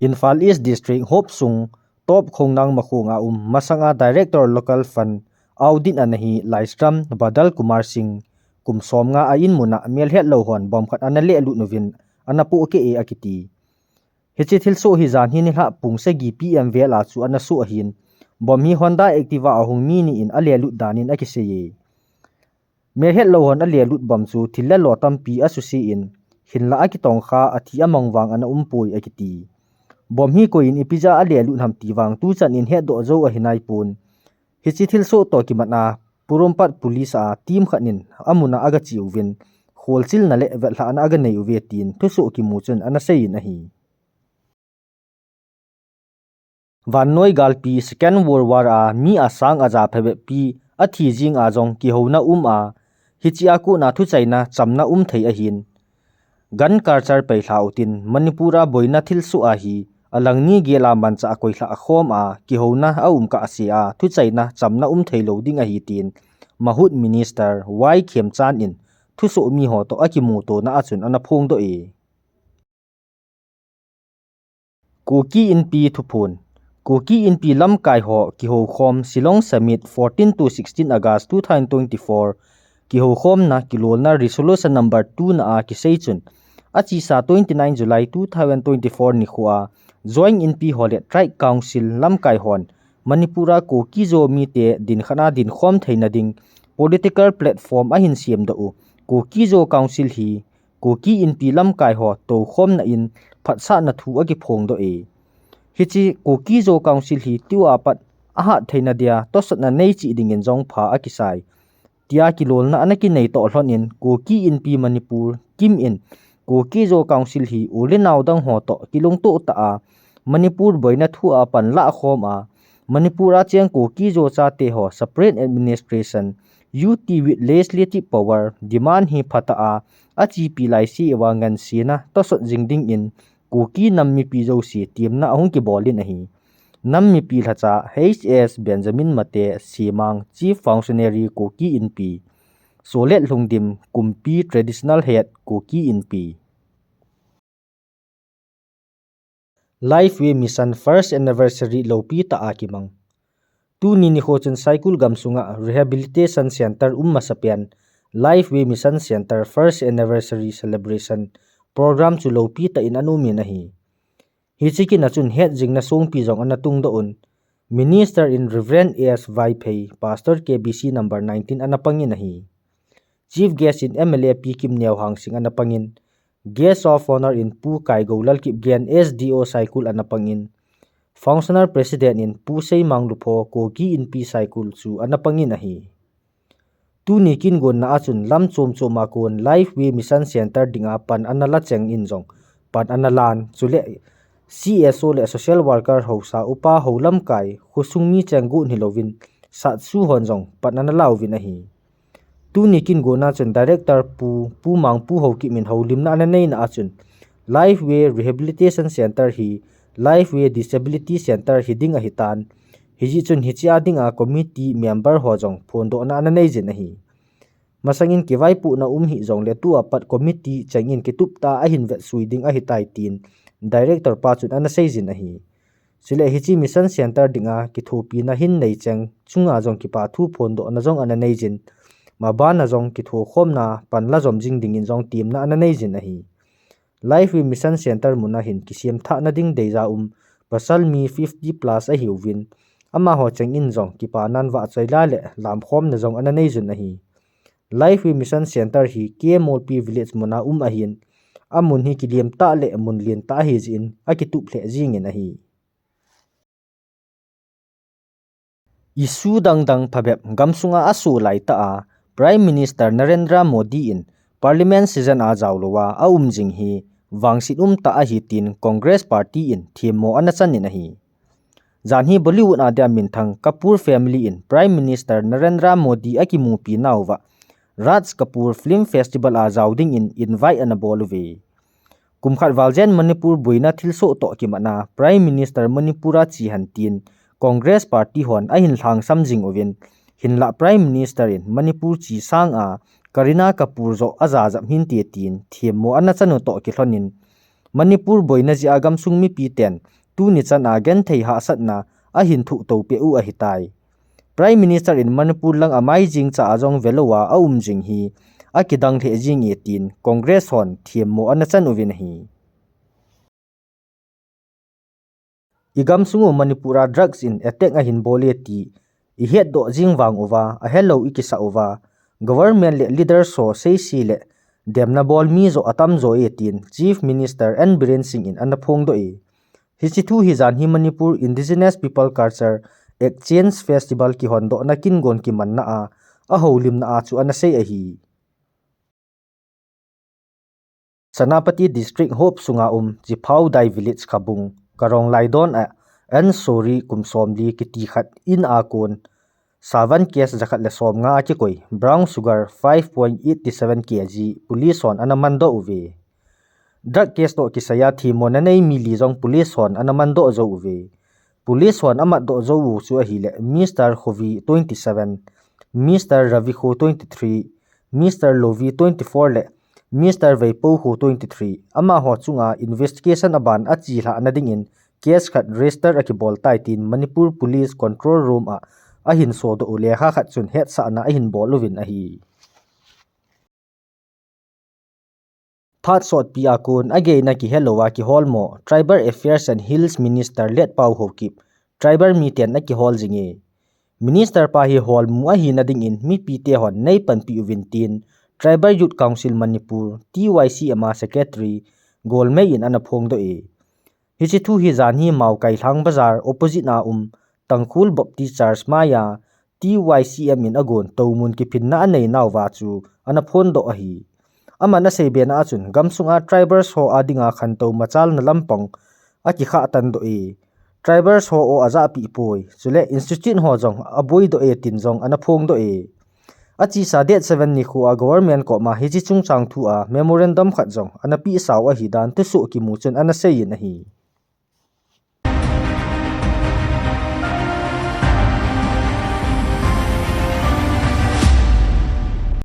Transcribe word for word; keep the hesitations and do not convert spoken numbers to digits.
Imphal East District Hopsung Top Khongnang Makhong a um masanga Director Local Fund Audit ana hi Laisram Badal Kumar Singh kum som nga a in mun a melhet lou hon bomb khat ana lehlut uvin ana pohkeh e akiti. Hiche thilsoh hi janhi nilhah pung sagi P M vel a chu ana soh ahin, bomb hi Honda Activa a hung mi ni in alehlut dan in akisei e. Melhet lou hon alehlut bomb chu thil le lo tampi asuse in, hinlah akitongkha athi amang vang ana umpoi akiti. Bomb hi koi in ipi jeh a alehlut ham ti vang tuchan in hetdoh jou ahi naipon. Hiche thilsoh toh kimat a Porompat Police a team khat in amun a agache uvin, kholchilna le vetlhahna aganei uve tin thusoh kimu chun ana sei in ahi. Vannoi galpi Second World War a mi asang aja phabep pi athi jing a jong kihouna um a, hiche a kona thuchaina chamna um thei ahin. Gun culture peilha utin Manipur a boina thilsoh a hi alangni gel a manchah a koilhah khom a kihouna aum kahse a thuchaina chamna um thei lou ding ahi tin Mahut Minister Y Khemchand in thusoh mi ho toh akimutona a chun ana phongdoh e. Kuki Inpi thuphon. Kuki Inpi lamkai ho kihoukhom Shillong Summit fourteen to sixteen August two thousand twenty-four kihoukhomna kilolna resolution number two na a kisei chun, achesa twenty-nine July two thousand twenty-four nikho a Joint Inpi ho le Tribe Council lamkai hon Manipur a Kuki Zo mite dinkhat a dinkhom theina ding political platform ahin semdoh u Kuki Zo Council hi Kuki Inpi lamkai ho toukhomna in phatsahna thu akiphongdoh e. Hiche Kuki Zo Council hi tua pat ahat theina dia tosotna nei cheh dingin jong pha akisai, tia kilolna ana kinei toh lhon in Kuki Inpi Manipur, KIM in Kuki Zo Council hi u le nao dang ho toh kilungtoh tah a Manipur boina thu a panlah khom a, Manipur a cheng Kuki Zo chate ho separate administration, U T with legislative power demand hi phatah a achepi laise uva ngansena tosot jing dingin Kuki nam mipi jouse temna ahung kibol in ahi. Nam mipi lhacha H S Benjamin Mate Semang, Chief Functionary Kuki Inpi, Solet Lhungdim, Kumpi Traditional Head Kuki Inpi. Lifeway Mission First Anniversary loupi tah a kimang. Tuni nikho chun Saikul gamsunga Rehabilitation Center um masapen Lifeway Mission Center First Anniversary Celebration Program chu loupi tah in ana um in ahi. Hiche kin a chun hetjingna songpi jong ana tungdoh un, Minister in Reverend S Vaiphei, Pastor K B C number nineteen ana pangin ahi. Chief Guest in M L A Pi Kimneo Hangsing ana pangin, Guest of Honor in Pu Kaigou Lalkipgen, S D O Saikul ana pangin, Functional President in Pu Seimang Lupho, Kuki Inpi Saikul chu ana pangin ahi. Tuni kin gonna a chun lam chom chom a kon Lifeway Mission Center dinga pan ana la cheng in jong pan ana lan, chule C S O le social worker hausa upa ho lamkai khosung mi cheng gon hilouvin satsu hon jong pan ana lauvin ahi. Tuni kin gonna chun Director Pu, Pu Mangpu Haokip in houlimna ana neina a chun Lifeway Rehabilitation Center hi Lifeway Disability Center hiding ahitan, hijeh chun hichea dinga committee member ho jong phondohna ana neijin ahi. Masangin kivaipohna um hih jongle tua pat committee chengin kituptah a ahin vetsui ding ahitai tin Director pa chun ana seijin ahi. Chule hiche Mission Center dinga kithopina hin nei cheng chunga jong kipa thu phondohna jong ana neijin, mabana jong kithokhomna pan la jom jing dingin jong temna ana neijin ahi. Lifeway Mission Center muna hin kisemthahna ding deija um pasal mi fifty plus ahiuvin, amaho chengin jong kipanan vahchoila le lamkhomna jong ana neijun ahi. Lifeway Mission Center hi K Molpi Village muna um ahin, amun hi kiliamtah le mun lentah ahijeh in akitup lheh jingin ahi. Issue dangdang phabep gamsunga asoh laitah a Prime Minister Narendra Modi in Parliament session a jaolouva aum jing hi vangset umtah ahi tin Congress Party in themmo ana chanin ahi. Janhi Bollywood a dia minthang Kapoor family in Prime Minister Narendra Modi akimupi nauva Raj Kapoor Film Festival a jao dingin invite ana bol uve. Kum khat val jen Manipur boina thilsoh toh kimatna Prime Minister Manipur a che hen tin Congress Party hon ahin lhangsam jing uvin, hinlah Prime Minister in Manipur che sanga Kareena Kapoor joh ajajap hinte tin themmo ana chanu toh kilhonin Manipur boina jeh a gamsung mipiten tuni chan a genthei hahsatna ahin thoh to peh u ahitai. Prime Minister in Manipur lang amai jing cha a jong velou a aum jing hi akidang lheh jing e tin Congress hon themmo ana chan uvin ahi. I gamsung u Manipur a drugs in attack ahin bol e ti i hetdoh jing vang uva, ahelou i kisah uva, government le leaders ho seise le demna bol mi joh atam jo e tin Chief Minister N Biren Singh in ana phongdoh e. Hiche thu hi jan hi Manipur Indigenous People Culture Exchange Festival kihondohna kin gon kimanna a, ahoulimna a chu ana sei ahi. Senapati District hop sunga um Chiphaodai Village Khabung, Karong Laidon a N Sori kum somli kiti khat in a kon savan case jakhat le somnga a kikoi brown sugar five point eight seven K G police hon ana mandoh uve. Drug case toh kisaiya themmona nei mi li jong police hon ana mandoh jou uve. Police hon amatdoh jou u chu ahile Mister Khovi twenty seven, Mister Ravikho twenty three, Mister Lovi twenty four le Mister Veipokho twenty three. Amaho chunga investigation aban achelhahna dingin case khat register akibol tai tin Manipur Police Control Room a ahin sodoh u lekha khat chun hetsahna ahin bol uvin ahi. Phat sotpi a kon ageina kihelou a kiholmo Tribal Affairs and Hills Minister Letpao Haokip tribal miten akihol jing e. Minister pa hi holmu ahina dingin mipite hon neipanpi uvin tin Tribal Youth Council Manipur, T Y C M a Secretary Golmei in ana phongdoh e. Hiche thu hi jan hi Mawkai Lhang Bazar opposite a um Tangkhul Baptist Church maiya T Y C M in agon toumun kiphinna aneinauva chu ana phondoh ahi. Aman aseibena a chun gamsunga tribals ho adinga khantou machalna lampang akikhah tandoh e. Tribals ho aw ajahpeh poi, chule institute ho jong aboidoh e tin jong ana phongdoh e. Achesa date seven nikho a government koma hiche chungchang thu a memorandum khat jong ana pehsau ahidan thusoh kimu chun ana seiyin ahi.